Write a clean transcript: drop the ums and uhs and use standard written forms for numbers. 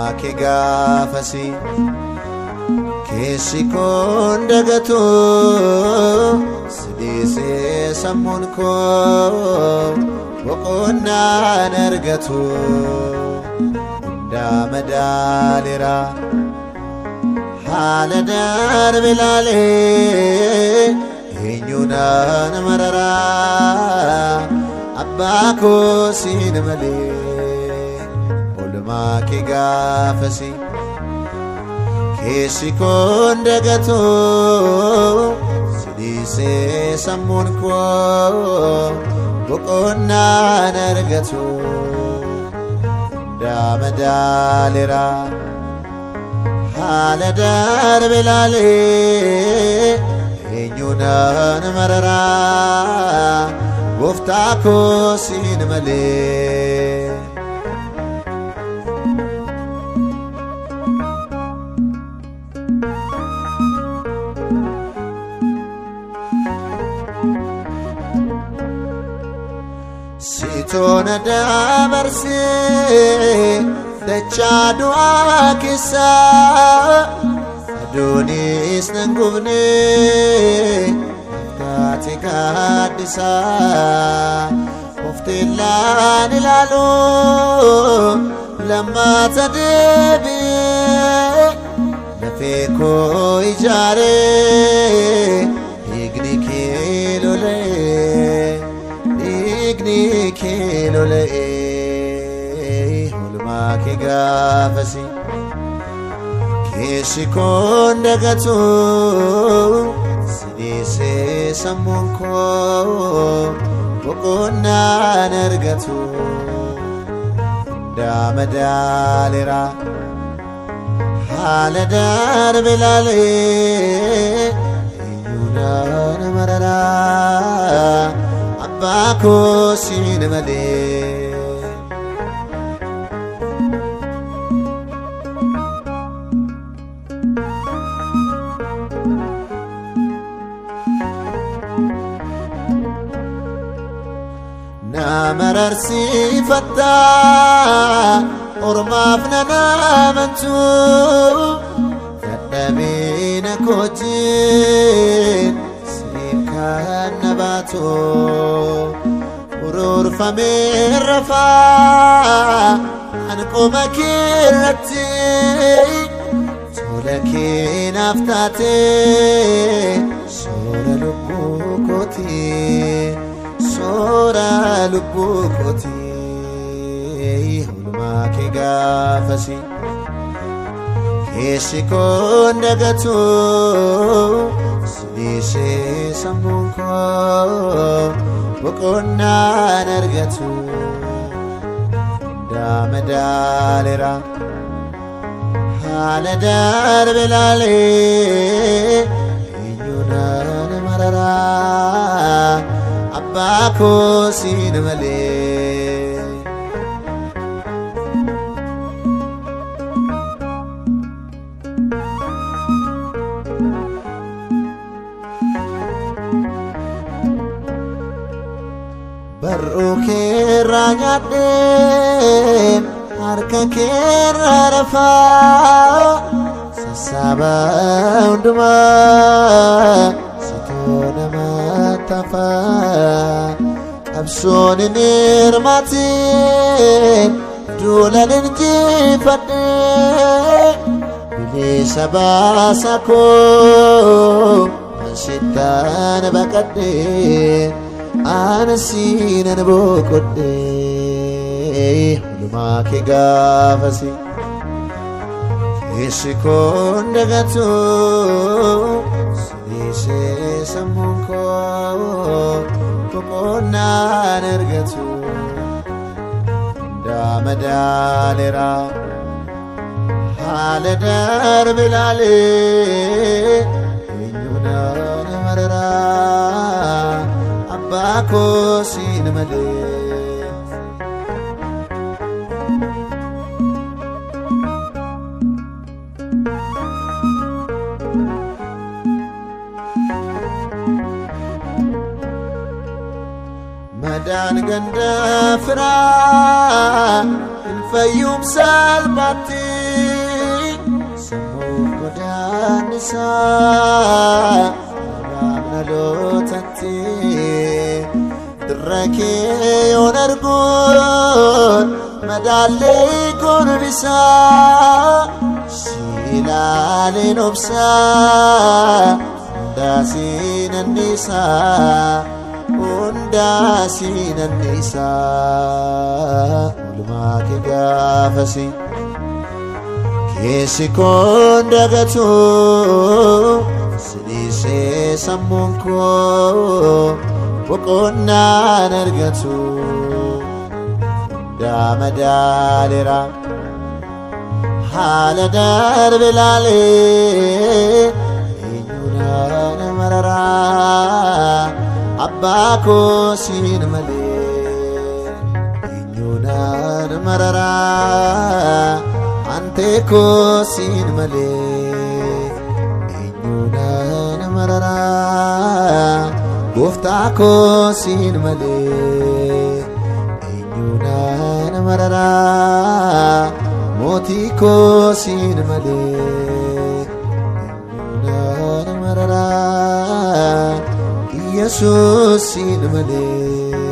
Oolmaa kee gaafasi keessi koon dagatu si dhiisee sammuun koo boqonnaan argatu hundaa madaaleera haala darbe ilaalee eenyuunaan mararaa abbaa koo siin malee oolmaa kee gaafasi keessi koon dagatu si dhiisee sammuun koo boqonnaan argatu hundaa madaaleera haala darbe ilaalee eenyuunaan mararaa gooftaa koo siin malee. Sitoona dabarsee dachaa du'aa keessa aduunis nan gubne taate gaaddisa ofteellaan ilaalu lammaata deebi'ee lafee koo ijaaree dhiigni kee lola'ee dhiigni kee lola'ee oolmaa kee gaafasi keessi koon dagatu si dhiisee sammuun koo boqonnaan argatu hundaa madaaleera haala darbe ilaalee eenyuunaan mararaa abbaa koo siin malee. Na mararsiifatta ormaaf nan amantu dadhabina kootiin siif kan na baatu ururfamee rafaa an qoma kee irratti tola kee naaf taate soora lubbuu kootii soora lubbuu kootii oolmaa kee gaafasi keessi koon dagatu si dhiisee sammuun koo boqonnaan argatu hundaa madaaleera haala darbe ilaalee eenyuunaan mararaa abbaa koo siin malee. Barruu keerraa nyaadheen harka keerraa rafaa sassaaba hundumaa sitoo nama tafaa qabsoon hin hirmaatiin duulan injifadhee bilisa baasa koo an sittaan baqadhee ana siinan boqodhee oolmaa kee gaafasi keessi koon dagatu si dhiisee sammuun koo boqonnaan argatu hundaa madaaleera haala darbe ilaalee eenyuunaan mararaa abbaa koo siin malee. Madaan ganda firaa Hin fayyum salphaatti sammuuf godaannisaa abaab dhalootatti dirra kee yoon arguun madaallee koonbisaa si ilaaleen obsaa hundaa siinannisaa hundaa siinannisaa oolmaa kee gaafasi keessi koon dagatu siniisee sammuun koo boqonnaan argatu hundaa madaaleera haala darbe laalee eenyuunaan mararaa abbaa koo siin malee eenyuunaan mararaa antee koo siin malee eenyuunaan mararaa gooftaa koo siin malee eenyuunaan mararaa mootii koo siin malee eenyuunaan mararaa Yesuus siin malee.